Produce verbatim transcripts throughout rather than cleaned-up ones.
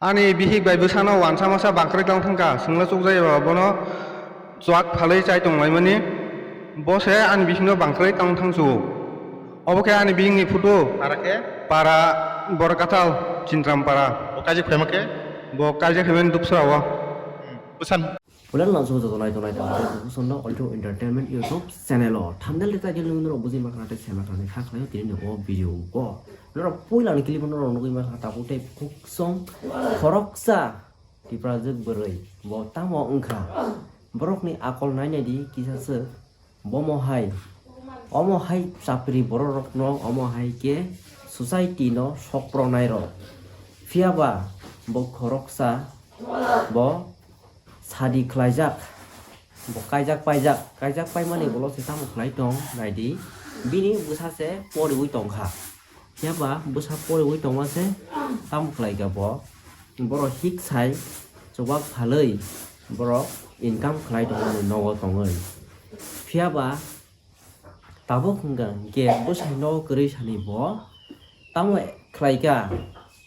Ani bihik bai bwsano wansa masa bangkrwi tong thangkha, swngla chukjaya ba bono chuak phalwi chai tonglaimani, bo se ani bihikno bangkrwi tong thangsu-o. Obo khe ani bihikni photo. Para khe? Para Borkathal, Chintram para. Bo kaijak phaima khe? Bo kaijak phaimani Dupsra o. Hmm. Bwsani Pulan langsung joto nai tonai tong khe Kukusondo Audio Entertainment YouTube channel o. Thumbnail de title nung norok bujui ma khna tei sema khna kha khlai tini ni o video o. Norok puila ni clip norok nugui ma khna tabuk tei kuksong khoroksa Tiprajwk bwrwi bo tamo wngkha. Borok ni akol nai nai di kisa swk. Bomo hai, omo hai chapri borok rokno omo hai khe society no sok pronai rok. Phiya ba bo khoroksa bo sadi khlaijak, bo kaijak paijak, kaijak paimani ulo se tamo khlai tong nai di, bini bwsa se poriwi tong kha. Phiya ba bwsa poriwi tongma se tamo khlai kha bo, borok hik sai chubak phalwi borok income khlai tongmani nogo tongwi. Phiya ba tabuk hwnkha hinkhe bwsai nogo kwrwi sani bo tamo khlai kha,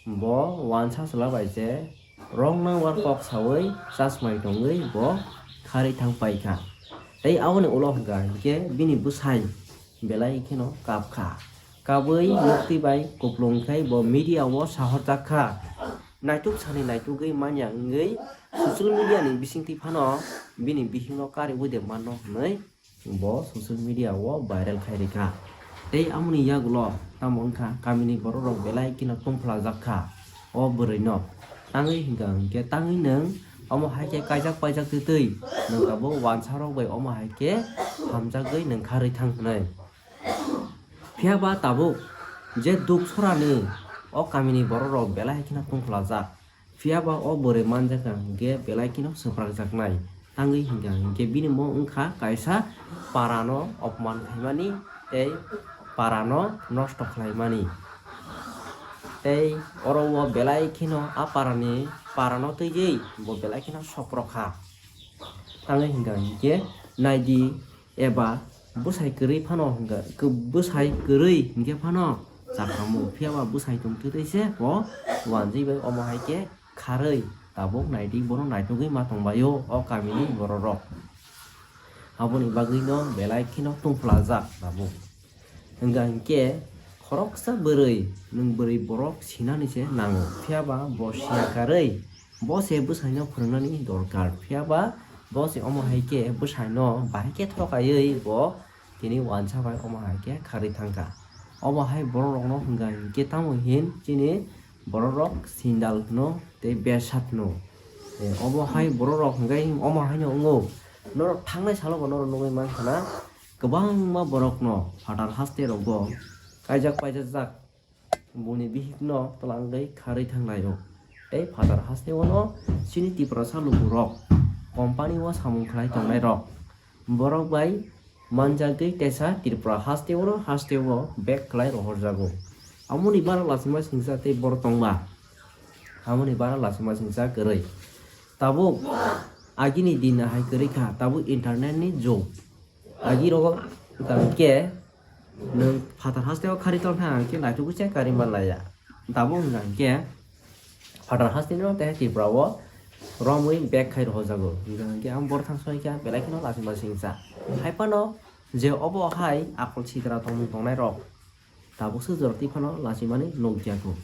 bo wansa chwla bai se rong nangbar kok saui chasmai tongwi bo kharwi thang pai kha. Tei aboni ulo hwnkha hinkhe bini bwsai belai kheno kap kha. Kabui mukti bai kuplung khai bo media o sahorjak kha. Naituk sani naitugwi manya wngwi social media ni bisingtwi phano bini bihikno kariui de mano hwnwi bo social media o viral khai rikha. Tei amoni yagulo tamo wngkha kamini borok rok belai kheno tongphlajak kha o bwrwi no. Tangwi hwnkha hinkhe tangwi nwng omo hai khe kaijak paijak twtwi nwng tabuk wansa rok bai omo hai khe hamjagwi nwng kharwi thang hwnwi. Phiya ba tabuk je duk sorani o kamini borok rok belai kheno tongphlajak. Phiya ba o bwrwi manjakha hinkhe belai kheno swprakjaknai. Tangwi hwnkha hinkhe bini mo wngkha kaisa parano opman khaimani tei parano nosto khlaimani. Tei oro o belai kheno a parani, parano twiwi bo belai kheno sokrokha. Tangwi hwnkha hinkhe naidi eba bwsai kwrwi phano hwnkha, kw-, bwsai kwrwi hinkhe phano chakhamu, phiya ba bwsai tongtwtwi se bo wanjwi bai omo hai khe kharwi tabuk naidi bono naitugwi ma tongbaio o kamini borok rok. Aboni bagwino belai kheno tongphlajak tabuk. Hwnkha hinkhe khoroksa bwrwi, nwng bwrwi borok sinani se nango, phiya ba bo siya karwi, bo se bwsaino phwrwngnani dorkar, phiya ba bo se omo hai khe bwsaino bahai khe thokaiwi bo tini wansa bai omo hai khe kharwi thangkha. Omo hai borok rokno hwnkha hinkhe tamo hin chini borok rok sindal hwno tei besat hwno. Eh, obo hai borok rok hwnkhe omo haino wngo. Norok thangnai salo bo norok nugwi mankha na, kwbangma borokno phatar haste rogo kaijak paijak jak buni bihikno twlangwi kharwi thangnaio. Tei phatar haste o no chini Tiprasa lukurok company o samung khlai tongnai rok borok bai manjagwi tesa Tripura haste oro haste o bag khlai rohorjago. Amoni bara lachima singsa tei borok tongma. Amoni bara lachima singsa kwrwi. Tabuk agini din hai kwrwi kha, tabuk internet ni jug. Agi rogo hwnkha hinkhe nwng phatar haste o kharwi tong kha hinkhe naitugwi se kari manlaiya. Tabuk hwnkha hinkhe phatar haste no tei Tripura o romwi bag khai rohorjago. Hwnkha hinkhe ang borok thang soi kha belai kheno lachima singsa. Hai phano je obo hai akol sitra tongmung tongnai rok tabuk se jorok twi phano lachimani nukjakgo.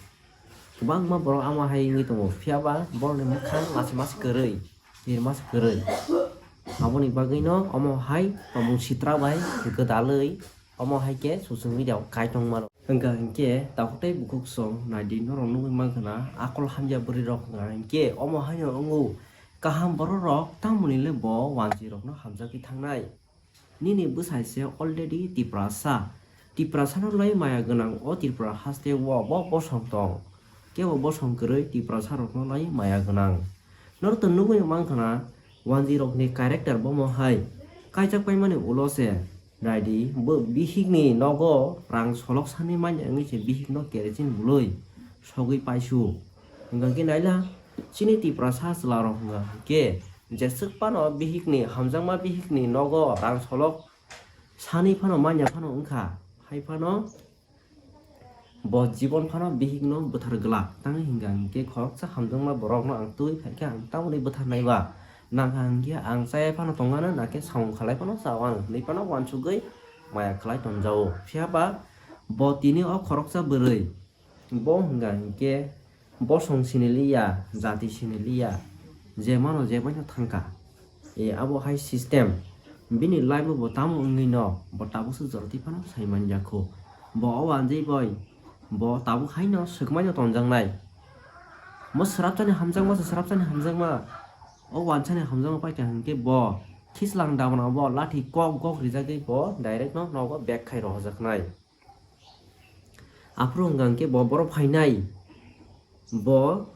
Kwbangma borok ama hai wngwi tongo, phiya ba borokni mwkhang lachima se kwrwi, nirma se kwrwi. Aboni bagwino omo hai tongmung sitra bai gwdalwi omo hai khe social media o kai tongmano. Hwnkha hinkhe takhuk tei bukhuk song naidi norok nugwi mankha na, akol hamya bwrwi rok hwnkha hinkhe omo haino wngo, kaham borok rok tamoni le bo wanjwi rokno hamjagwi thangnai. Nini bwsai se already Tiprasa. Tiprasa no lai maya gwnang o Tripura haste o bo bosong tong. Kebo bosong kwrwi Tiprasa rokno lai maya gwnang. Norok to nugwi mankha na wanjwi rokni character bomo hai. Kaijak paimani ulo se naidi bo bihikni nogo rang solok sani manya wngwi se bihikno kerosene bului sogwi paisu. Hwnkha khe naila chini Tiprasa chwla rok hwnkha khe jeswk phano bihikni, hamjakma bihikni nogo rang solok sani phano manya phano wngkha, hai phano Bo jibon phano bihikno bwthar glak tangwi hingka hinkhe khoroksa hamjakma borokno ang twi phaikha ang tamoni bwtharnai ba? Nangkha hinkhe ang chaya phano tongano nakhe samung khalai phano chao ang hwnwi phano uansugwi maya khlai tonjao. Phiya ba bo tini o khoroksa bwrwi bo hingka hinkhe bosong siniliya, jati siniliya, je mano je baino thangkha. E, abo hai system. Bini life bo tamo wngwi no, bo tabuk se joroti phano sai manya kho. Bo o wanjwi boi, bo tabuk hai no swkmai no tonjaknai. Mo swrapsani hamjakma se swrapsani hamjakma. O wansani hamjakma paikha hinkhe bo khislang damra bo lathi kok gok rijagwi bo direct no nogo bag khai rohojaknai. Aphuru hwnka hinkhe bo borok phainai. Bo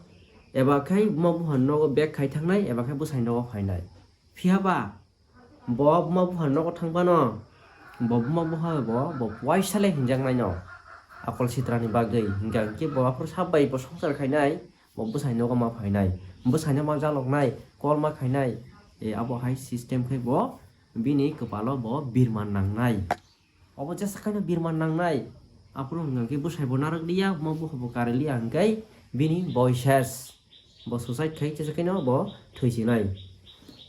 eba khai ma buphani nogo bag khai thangnai, eba khai bwsai nogo phainai. Phiya ba bo ma buphani nogo thang phano bo ma bupha bo, bo waisa le hinjaknaino. Akol sitrani bagwi hwnka hinkhe bo aphuru sab bai bo swngchar khainai, bo bwsai nogo ma phainai. Bwsaino ma jaloknai, call ma khainai. E, abo hai system khai bo bini kwpalo bo birman nangnai. Obo jesa khaino birman nangnai. Aphuru hwnka khe bwsai bo narwk liya, mo bupha bo karwi liya hwnkhe bini boi ses. Bo suicide khai jesa khaino bo thwi sinai.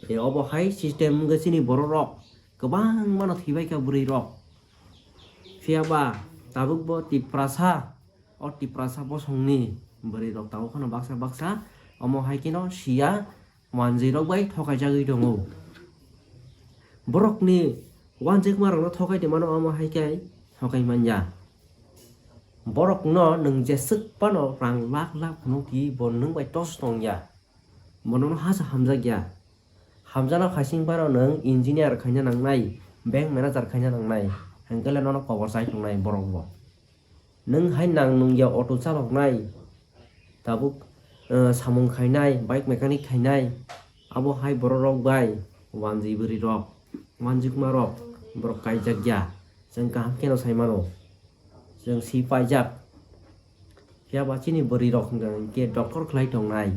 E, obo hai system wngkha chini borok rok. Kwbangma no thwibai kha bwrwi rok. Phiya ba tabuk bo Tiprasa, o Tiprasa bosongni bwrwi rok tabuk phano baksa baksa omo hai kheno siya. Wanjwi rok bai thokai jagwi tongo. Borokni wanjwkma rokno thokai tongmano omo hai khe thokai manya. Borokno nwng jeswk phano rang lakh lakh phunuk di bo nwng bai tos tong ya. Bo nono hasa hamjak ya. Hamjakno khaising phano nwng engineer khaina nangnai, bank manager khaina nangnai, hwnkhe le nono kobor chai tongnai borok bo. Nwng hai nang nung ya auto chaloknai, tabuk, eh, samung khainai, bike mechanic khainai, abo hai borok rok bai wanjwi bwrwi rok, wanjwkma rok, borok kaijak ya, chwng kaham kheno sai mano, chwng si paijak. Phiya ba chini bwrwi rok hwnkha hinkhe doctor khlai tongnai,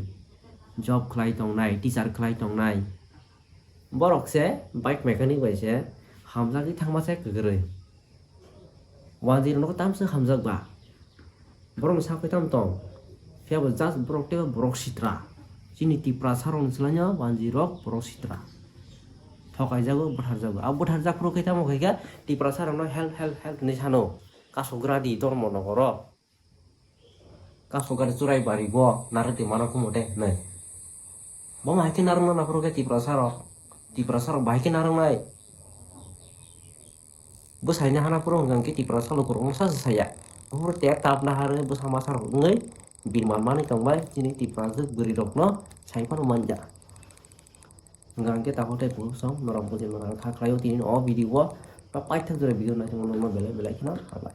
job khlai tongnai, teacher khlai tongnai, borok se bike mechanic bai se hamjagwi thangma se kwrwi. Wanjwi rok no tamsa hamjak ba. Borok ni sakoi tamo tong. Phiya bo just borok tei borok sitra. Chini Tiprasa rok ni swlai no wanjwi rok borok sitra. Thokai jago, bwthar jago. A bwthar jak phuru khe tamo khe khe Tiprasa rok no help, help, help hinwi sano. Kaso gra di dormo nogoro. Kaso gari churai bari bo narwk twi mano khumo de hinwi. Bo hai khe narwkna naphuru khe Tiprasa rok. Tiprasa rok bahai khe narwknai. Bwsaini hana phuru hwnkha khe Tiprasa lukurokno sa se saya. Aphuru te tabna harwi bwsa masa rok wngwi birman manwi tongbai chini Tiprasa bwrwi rokno sai phano manja. Hwnkha khe tabuk tei bukhuk song norok bujui mano kha khlaio tini o video o. Paithak jora video naithok nokno belai belai kheno hambai.